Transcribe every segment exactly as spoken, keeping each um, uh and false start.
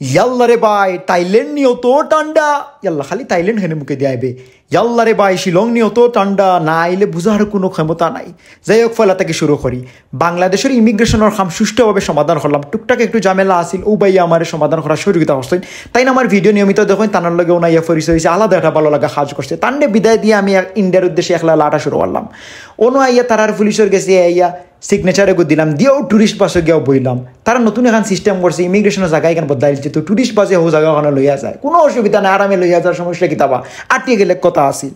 ইয়াল্লা রে ভাই, থাইল্যান্ড নি অত ঠান্ডা। ইয়াল্লা, খালি থাইল্যান্ড কেনে মুখে দিয়া আইবে। ইয়াল্লা রে ভাই, শিলং নি অত ঠান্ডা, না আইলে বুঝার কুনু ক্ষমতা নাই। যাই হোক, পয়লা থাকি শুরু করি। বাংলাদেশর ইমিগ্রেশনর কাম সুষ্ঠুভাবে সমাধান করলাম। টুকটাক একটু ঝামেলা আছিল, অউ ভাইয়ে আমারে সমাধান করার সহযোগিতা করছইন। তাইন আমার ভিডিও নিয়মিত দেখইন, তানর লগে অনাইয়া পরিচয় অইছে, আলাদা একটা ভালা লাগা কাজ করছে। তানরে বিদায় দিয়া আমি এক-, ইন্ডিয়ার উদ্দেশ্যে একলা লাটা শুরু করলাম। অনো আইয়া তারার পুলিশর গেছে আইয়া সিগনেচার এগু দিলাম, দিয়াও টুরিস্ট বাসো গিয়াও বইলাম। তারা নতুন এখান সিস্টেম করছে, ইমিগ্রেশনর জাগা এখান বদলাই দিছে, তো টুরিস্ট বাসে হউ জাগা ওখানো লইয়া যায়, কুনু অসুবিধা নাই, আরামে লইয়া যার, সমস্যা কিতা বা, আটিয়া গেলে কথা আছিল।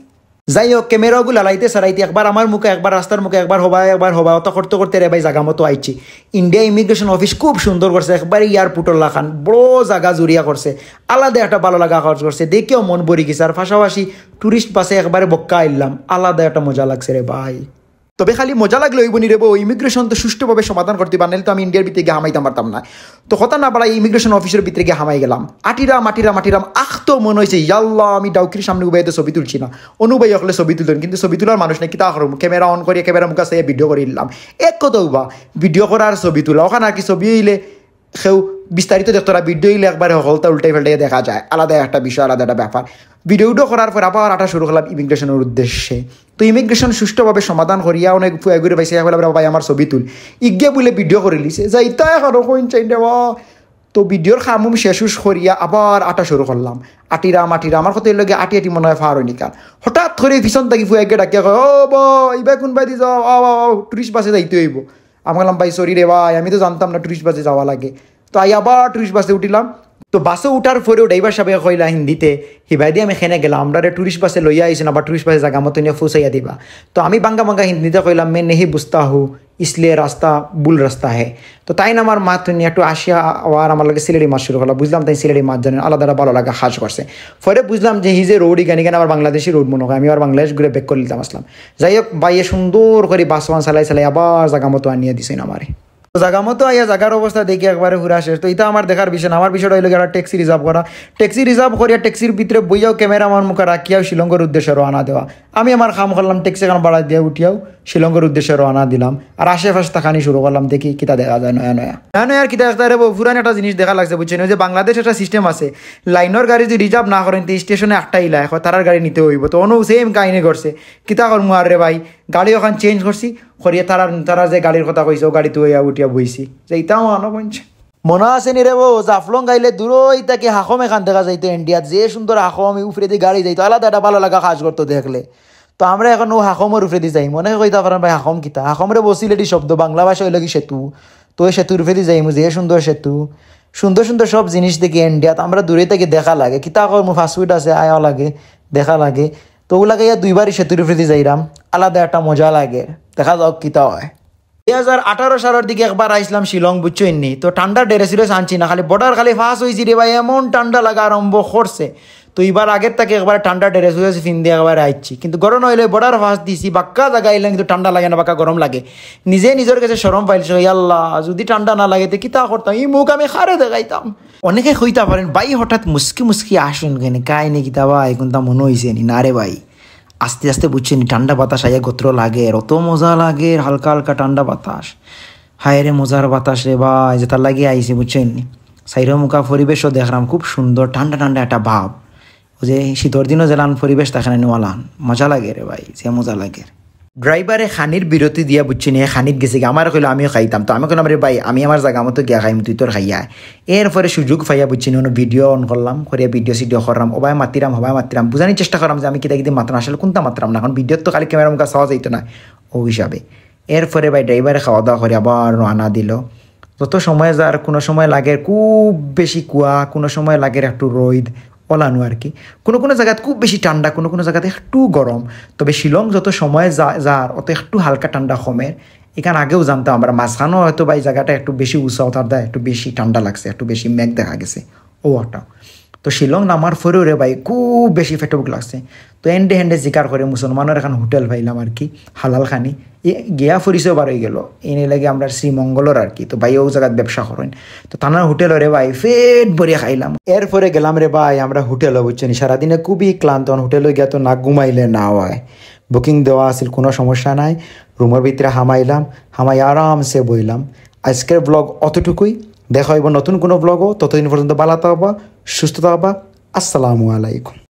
যাই হোক, ক্যামেরাগু লালাইতে সারাইতে একবার আমার মুখে, একবার রাস্তার মুখে, একবার হবায়, একবার হবায়, অতা করতে করতে রে ভাই জাগা মতো আইছি। ইন্ডিয়া ইমিগ্রেশন অফিস খুব সুন্দর করছে, একবারে এয়ারপোর্টর লাখান বড় জাগা জুড়িয়া করছে, আলাদা একটা ভালা লাগা কাজ করছে, দেখিয়াও মন ভরি গেছে। আর পাশাপাশি টুরিস্ট বাসে একবারে বক্কা আইলাম, আলাদা একটা মজা লাগছে রে ভাই। তবে খালি মজা লাগলে অইবো নি রে বা, ইমিগ্রেশন তো সুষ্ঠুভাবে সমাধান করতে অইবো, নাইলে তো আমি ইন্ডিয়ার ভিতরে গিয়া হামাইতাম পারতাম না। তো কথা না বাড়াই ইমিগ্রেশন অফিসর ভিতরে গিয়া হামাই গেলাম। আটিরাম, আটিরাম, আটিরাম, আখতো মনো অইছে, ইয়াল্লা, আমি ডাউকির সামনে উবাইতে ছবি তুলছি না। অনো ভাই অকলে ছবি তুলইন, কিন্তু ছবি তুলার মানুষ নাই, কিতা করমু? ক্যামেরা অন করিয়া ক্যামেরা মুখা চাইয়া ভিডিও করি দিলাম। এক কথা উবা, ভিডিও করা আর ছবি তুলা, ওখান আর কি ছবি অইলে কেউ বিস্তারিত দেখতো না, ভিডিও অইলে একবারে হকলতা উল্টাই ফেল্টাই দেখা যায়, আলাদা একটা বিষয়, আলাদা একটা ব্যাপার। ভিডিও উডিও করার পর আবার আটা শুরু করলাম ইমিগ্রেশনর উদ্দেশ্যে। তো ইমিগ্রেশন সুষ্ঠুভাবে সমাধান করিয়া অনেক ফুয়া ঘুরে পাইছে, এখন বলে, "ভাই, আমার ছবি তুল।" ইগে বলে ভিডিও করিলিছে, যাইতা এখনো কইন চাইন রে বা। তো ভিডিওর কাম উম শেষ উস করিয়া আবার আটা শুরু করলাম। আটিরাম, আটিরাম, আমার কথা অইলো গিয়া আটি আটি মনো অয় ফার অইনি কান। হঠাৎ করি পিছন থাকি ফুয়া এগে ডাকিয়া কয়, "ও বা, ইবায় কুনবায়দি যাও, আও, আও, আও, টুরিস্ট বাসে যাইতে অইবো।" আমি কইলাম, "ভাই, সরি রে ভাই, আমি তো জানতাম না টুরিস্ট বাসে যাওয়া লাগে।" তো আই আবার টুরিস্ট বাসে উঠিলাম। তো বাসে উঠার পরেও ড্রাইভার সাবে কইলা হিন্দিতে, "হিবায়দি আমি কেনে গেলাম, আমরারে টুরিস্ট বাসে লইয়া আইছইন, আবার টুরিস্ট বাসে জাগা মতো নিয়া পৌঁছাইয়া দিবা।" তো আমি বাঙ্গা বাঙ্গা হিন্দিতে কইলাম, "मैं नहीं बुझता हूँ, इसलिए रास्ता भूल रास्ता है।" তো তাইন আমার মাত হুনিয়া একটু আসিয়া আবার আমার লগে সিলেটি মাত শুরু করলা। বুঝলাম তাইন সিলেটি মাত জানইন, আলাদা একটা ভালা লাগা কাজ করছে। পরে বুঝলাম যে হি যে রোড ইখান, ইখান আবার বাংলাদেশি রোড মনো অয়, আমি আবার বাংলাদেশ ঘুরে ব্যাক করি দিতাম আসলাম। যাই হোক, ভাইয়ে সুন্দর করি বাস ওয়ান চালাই চালাই আবার জাগা মতো আনিয়া দিছইন আমারে। তো জাগা মতো আইয়া জাগার অবস্থা দেখি একবারে পুরা শেষ। তো ইটা আমার দেখার বিষয় না, আমার বিষয়টা অইলো গিয়া একটা ট্যাক্সি রিজার্ভ করা। ট্যাক্সি রিজার্ভ করিয়া ট্যাক্সির ভিতরে বইয়াও ক্যামেরা আমার মুখে রাখিয়াও শিলংর উদ্দেশ্যে রওনা দেওয়া। আমি আমার কাম করলাম, ট্যাক্সি খান ভাড়া দিয়া উঠিয়াও শিলংর উদ্দেশ্যে রওনা দিলাম। আর আশেপাশ তাকানি শুরু করলাম, দেখি কিতা দেখা যায় নয়া নয়া। নয়া নয়া আর কিতা দেখতা রে বা, পুরান একটা জিনিস দেখা লাগছে, বুঝছইন নি? ওই যে বাংলাদেশ একটা সিস্টেম আছে, লাইনর গাড়ি যদি রিজার্ভ না করইন, তে স্টেশনে আটকাইলা, এখন তারার গাড়ি নিতে অইবো। তো অনো সেম কাহিনী ঘটছে, কিতা করমু আর রে ভাই, গাড়ি ওখান চেঞ্জ করছি, করিয়া তারার, তারা যে গাড়ির কথা কইছে, অউ গাড়িত আইয়া উঠিয়া বইছি। যাইতাম আনো বইনছে। মনো আছে নি রে বা, জাফলং গাইলে দূরই থাকি হাকম এখান দেখা যাইতো ইন্ডিয়াত, যে সুন্দর হাকম, উপরেদি গাড়ি যাইতো, আলাদা একটা ভালা লাগা কাজ করতো দেখলে। তো আমরা এখন অউ হাকমর উপরেদি যাইমু। অনেকে কইতা পারইন, "ভাই, হাকম কিতা?" হাকম রে বা সিলেটি শব্দ, বাংলা ভাষা অইলো গি সেতু। তো অউ সেতুর উপরেদি যাইমু, যে সুন্দর সেতু, সুন্দর সুন্দর সব জিনিস দেখি ইন্ডিয়াত। আমরা দূরই থাকি দেখা লাগে, কিতা করমু, পাসপোর্ট আছে, আয়া লাগে, দেখা লাগে। তো অউ লাগাইয়া দুইবারই সেতুর উপরেদি যাইরাম, আলাদা একটা মজা লাগে। দেখা যাউক কিতা অয়। দুই হাজার আঠারো সালর দিকে একবার আইছলাম শিলং, বুঝছইন নি? তো ঠান্ডা ড্রেস উরেস আনছি না, খালি বর্ডার খালি পাস অইছি রে ভাই, এমন ঠান্ডা লাগা আরম্ভ করছে। তো ইবার আগের থাকি একবার ঠান্ডা ড্রেস উরেস পিন্দিয়া একবার আইছি, কিন্তু গরম অইলে বর্ডার পাস দিছি, বাক্কা জাগা আইলাম, কিন্তু ঠান্ডা লাগে না, বাক্কা গরম লাগে। নিজে নিজর গেছে শরম পাইলছি, "ইয়াল্লা, যদি ঠান্ডা না লাগে, তে কিতা করতাম? ই মুখ আমি কারে দেখাইতাম?" অনেকে কইতা পারইন, "ভাই, হঠাৎ মুসকি মুসকি আসইন কেনে? কাহিনী কিতা বা, কুনতা মনো অইছে নি?" না রে ভাই, আস্তে আস্তে বুঝছইন নি, ঠান্ডা বাতাস আইয়া গত্র লাগের, অত মজা লাগের, হালকা হালকা ঠান্ডা বাতাস। হায় রে মজার বাতাস রে ভাই, যেটার লাগি আইছি, বুঝছইন নি? চাইরোমুখা পরিবেশও দেখরাম, খুব সুন্দর, ঠান্ডা ঠান্ডা একটা ভাব। অউ যে শীতর দিনও যেলান পরিবেশ থাকে না নি, অলান। মজা লাগে রে ভাই, যে মজা লাগে। ড্রাইভারে খানির বিরতি দিয়া, বুঝছইন নি, হে খানিত গেছে গি, আমারে কইলো আমিও খাইতাম। তো আমি কইলাম, "রে ভাই, আমি আমার জাগা মতো গিয়া খাইমু, তুই তোর খাইয়া আয়।" এরপরে সুযোগ পাইয়া, বুঝছইন নি, অনো ভিডিও অন করলাম, করিয়া ভিডিও সিডিও কররাম, অবায় মাতিরাম, হবায় মাতিরাম, বুঝানির চেষ্টা কররাম যে আমি কিতা কিতা মাতরাম, আসলে কুনতা মাতরাম না, কারণ ভিডিওত তো খালি ক্যামেরা মুখা চাওয়া যাইতো না, অউ হিসাবে। এরপরে ভাই ড্রাইভারে খাওয়া দাওয়া করি আবার রওনা দিলো। যত সময় যার, কুনু সময় লাগের খুব বেশি কুয়া, কুনু সময় লাগের একটু রইদ, অলানু আর কি। কুনু কুনু জাগাত খুব বেশি ঠান্ডা, কুনু কুনু জাগাত একটু গরম। তবে শিলং যত সময় যা-, যার, অত একটু হালকা ঠান্ডা কমের। ইখান আগেও জানতাম আমরা, মাঝখানো হয়তো বা ই জাগাটা একটু বেশি উঁচা, অটার দ্বারা একটু বেশি ঠান্ডা লাগছে, একটু বেশি মেঘ দেখা গেছে, অউ একটা। তো শিলং নামার পরেও রে ভাই, খুব বেশি পেটো ভুক লাগছে। তো এন্ডে হেন্ডে জিকার করি মুসলমানর এখান হোটেল পাইলাম আর কি, হালাল খানি। এ গিয়া পরিচয় বার অইগেলো, এনে লাগে আমরার শ্রীমঙ্গলর আর কি। তো ভাই অউ জাগাত ব্যবসা করইন। তো তানার হোটেলো রে ভাই, পেট ভরিয়া খাইলাম। এরপরে গেলাম রে ভাই আমরা হোটেলো, বুঝছইন নি, সারাদিনে খুবই ক্লান্ত, অখন হোটেলো গিয়া তো না ঘুমাইলে না অয়। বুকিং দেওয়া আছিল, কুনু সমস্যা নাই। রুমর ভিতরে হামাইলাম, হামাই আরামসে বইলাম। আইজকের ব্লগ অতটুকুই। দেখা অইবো নতুন কুনু ব্লগো। ততদিন পর্যন্ত ভালা থাকবা, সুস্থ থাকবা। আসসালামু আলাইকুম।